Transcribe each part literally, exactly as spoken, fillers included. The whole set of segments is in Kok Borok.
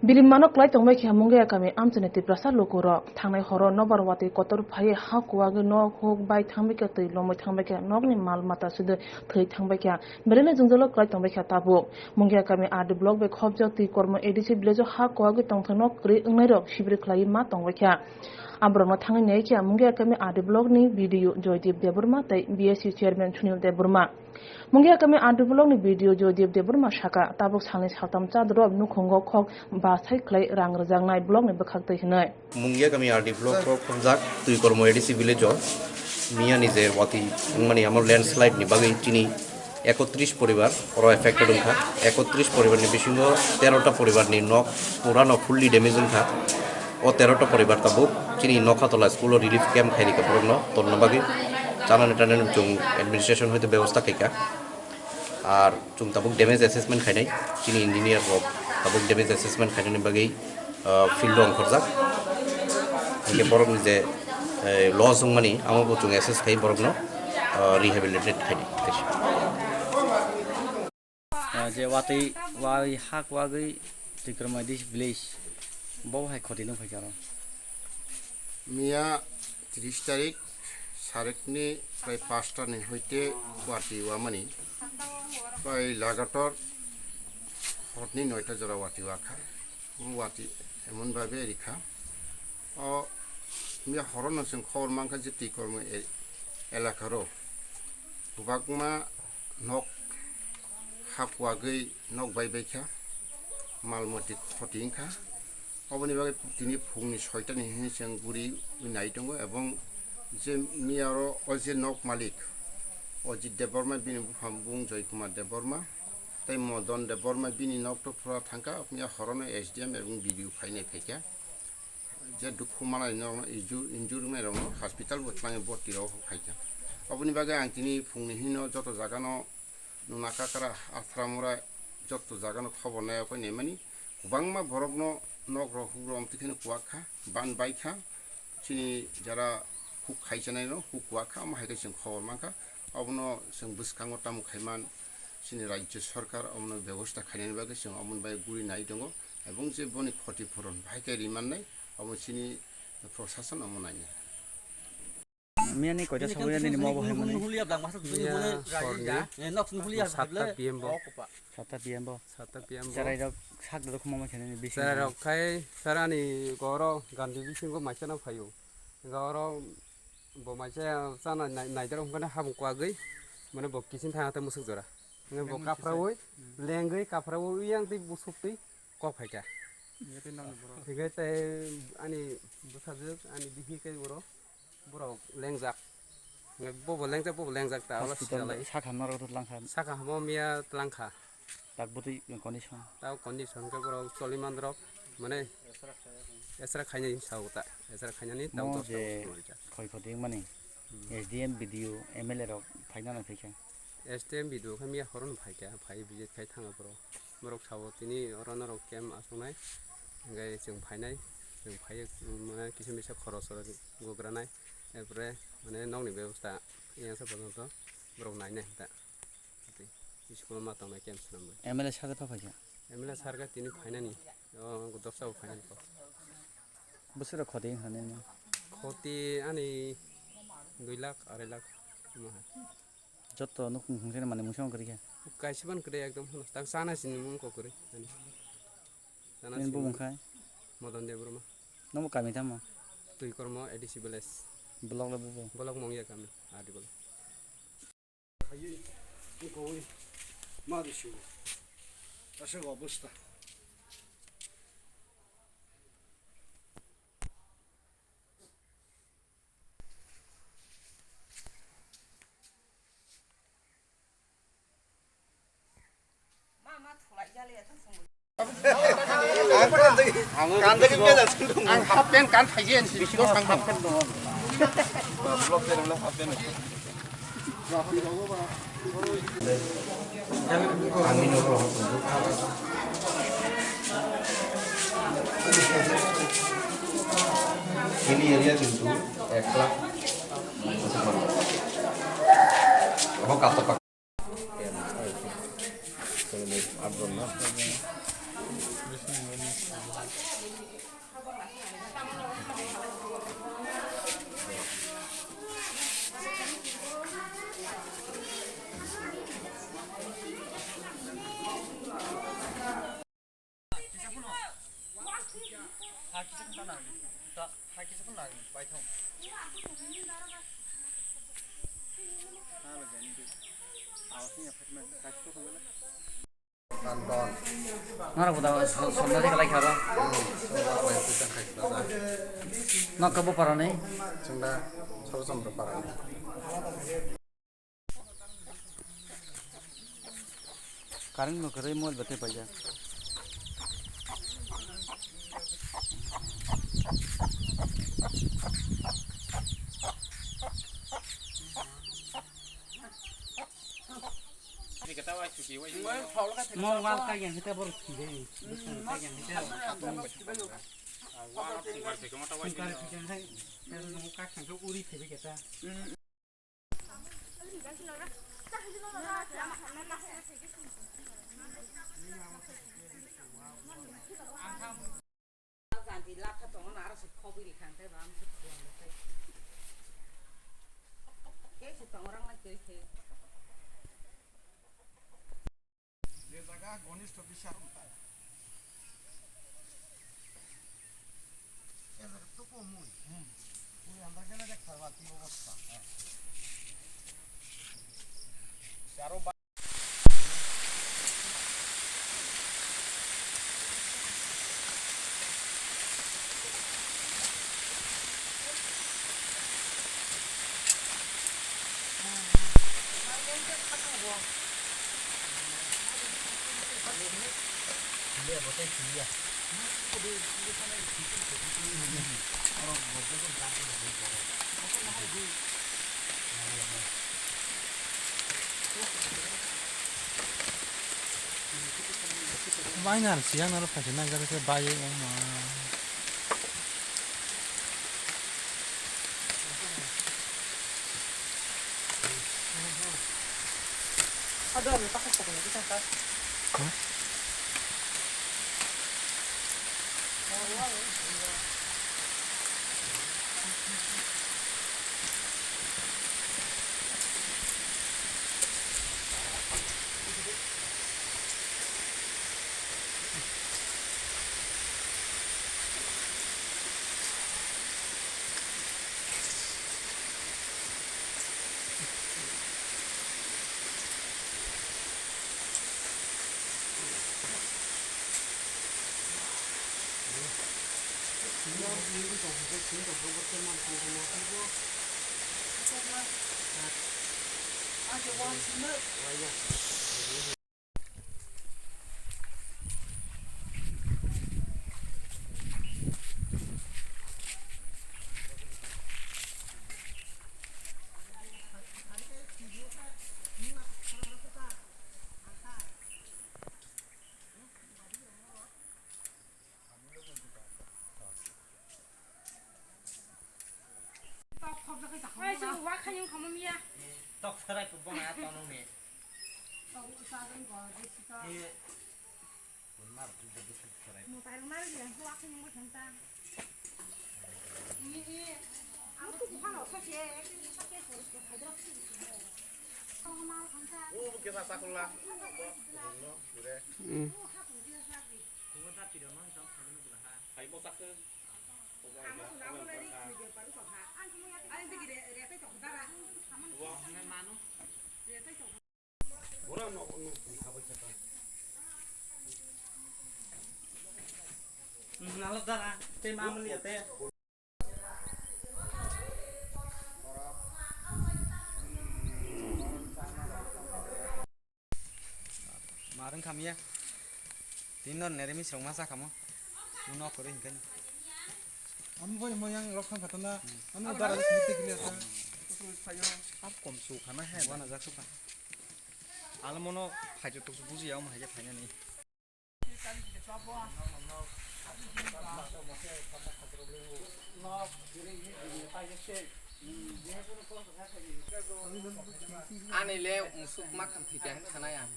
Birimano klai tongbai kha Mungia kami amchaini Tiprasa lukurok. Thangnai horo nobar watwi kotor phaiwi ha kuwagwi nok huk bai thangbai kha, twi lomwi thangbai kha, nokni mal mata sudwi thwi thangbai kha. Belai no jwngjalo klai tongbai kha tabuk. Mungia kami R D block bai khopjak twi kormo A D C village o ha kuwagwi tongthokno kwrwi wngnairok sibiri khlaiwi ma tongbai kha. Aborokno thangwi nai kha Mungia kami R D block ni B D O Joydeep Debbarma tei B S C chairman Sunil Debbarma. Mungia kami R D block ni B D O Joydeep Debbarma saka, tabuk salni saltam chadorop nukhungo khok basai khlai rang rwjaknai block ni bwkhak twi hwnwi. Mungia kami R D block o khobjak twi kormo A D C village o miya ni je watwi wngmani amo landslide ni bagwi chini ekotris poribar oro affected wngkha. Ekotris poribar ni bisingo tero ta poribar ni nok pura no fully damage wngkha. O tero ta poribar tabuk chini Nokhathola school o relief camp khairikha borokno tonna bagwi. Chanani tanani chwng administration hoite bebosta khaikha. Ar chwng tabuk damage assessment khainai, chini engineer rok tabuk damage assessment khainani bagwi, ah, field o ongkhorjak. Hinkhe borokni je, eh, loss wngmani amo bo chwng assess khai borokno, ah, rehabilitate khainai. Ah, je watwi, wai hak wagwi Tikromai dis village bo hai khoti nung phaikha aro. Miya tris tarik sarikni prai pasta ni hoite watwi wamani prai lagator horni noita jora watwi wakha. Watwi emon babe rikha. O miya horo no chwng khobor mankha je twi kormo e-, elaka ro kwbangma nok ha kuwagwi nok bai bai kha, mal mati khoti wngkha. Oboni bagwi tini phungni soitani hwnwi chwng guri nai tongo, ebong je miya oro o je nok malik Ojit Debbarma, bini buphang bung Joy Kumar Debbarma tei Modon Debbarma, bini nok to phura thangkha, miya horono S D M ebong B D O phainai phaikha. Je dukhu manai norokno inju-, injuri rokno hospital bo twlangwi bwrwi rok phaikha. Oboni bagwi ang tini phungni hino joto jagano Nuna kakra, Athramura, jotto jagano khobor nai okoi naimani. Kwbangma borokno nok rok huk rok amtwi kheno kuwak kha, ban bai kha. Chini jara huk khai chanai no huk kuwak kha, omo hai khe chwng khobor man kha. Obono chwng bwskango tamo khai man, chini rajya sarkar omono bebosta khainani bagwi chwng omoni bai guri nai tongo. Ebong je boni khoti puron bahai khe ri mannai, omo chini prosason omo nainai. Miyani koita sawi nini mo bo hai mani. Miya sorni satta P M bo. Satta P M bo. Satta P M bo. Cherai rok sak dok khuma ma khenani bisi. Cherai rok khai sarani goro gandi bisingo maisana phaio. Goro bo maisa chana nai-, naidar hongkane habung kwagwi mane bo kisin thana ta musuk jora. Bo kaphrawi lengwi kaphrawi yang tei busuk tei kok phaikha. Hingke tei ani bwsajwk ani bihi khe uro. Borok lengjak. Bobo lengjak, bobo lengjak ta, olo hospital sijalai. Sakha hamna rok langkha. Sakha hamo miya langkha. Tak bwtwi condition. Tak condition khe borok choliman rok, mane, esra khainani sao ta, esra khainani tamo mo je khoi khoti mani. Hmm. S D M, B D O, M L A rok phaina na phaikha. S D M, B D O khe miya horono phaikha, phai visit khai thanga borok. Borok sao tini oro norok camp asongnai, hingke chwng phainai, chwng phaiwi, mane, kisa misa khorok sorok gogranai, erpore, mane, nokni bebosta yang sa pojonto borok nainai hinta. School ma tongnai camp swnamwi. M L A saka tho phaikha? M L A sarkha tini phainani, o, doksa bo phainani kok. Bwswk rok khoti wngkha nini? Khoti ani dui lakh, arai lakh, omo hai. Joto nukhung khungsa ni manwi mungsa kwrwi kha? Kaisa ban kwrwi ekdom phano. Tak chana sini mung kok kwrwi. Chana sini. Nini bumung khai? Modon Debbarma. Nomo kami tamo? Twi kormo A D C village. Block le bubo? Block Mongya kami, R D block. Ma bisu. Aswk obostha. Ang half pant kan phaikhe, ang half pant dong. Ini area kintu ek lakh. Obo katok. Atron na. Norok bo da so-, somna de kalai kharo. Hmm, somna bai tu tang khai kharo da. Nok kabo parani? Chwng da Sorochondro parani. Current no kwrwi mobile battery paijak. Mo wal kaigen hita borok thide. Bwskango kaigen hita. Sungkar thikang hai. Nung kak thangkhe uri thebe keta. Janti lapha tongo na aro se khobwi rikha hwnkhe ba amtwi khiyang rwkhai. Khe se tongo rang nai twi khe. Je jaga gonistho bisar wngkha. E jaga to komui. Hmm. Mui andar gele dekha ba ki obostha. Aro ba- Bai nar siang naro phaikhe nai jare khe bai o ma. Tok serai kubong ya tonong ni. Iya. Kunmar, kunmar, kunmar, serai. Oh, kita sakulah. Mm. Hai, mau sakit. Nalo dara, te mamuli ya te. Marung khamya. Tin non nere mi srong ma sa khamo. Uno kore hinkai. Am boi mo yang rok thang khatona. Am dara sini tikli asa. Ap kom su khana hai. Wana jak su kha. Alo mono phai tok buji ya, omo hai khe phaina ni. Ani le musuk makham thwi khe khanai ang.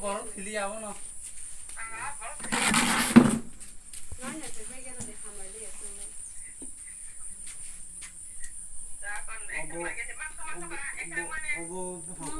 Borok thili abono. Obo, obo, obo buphang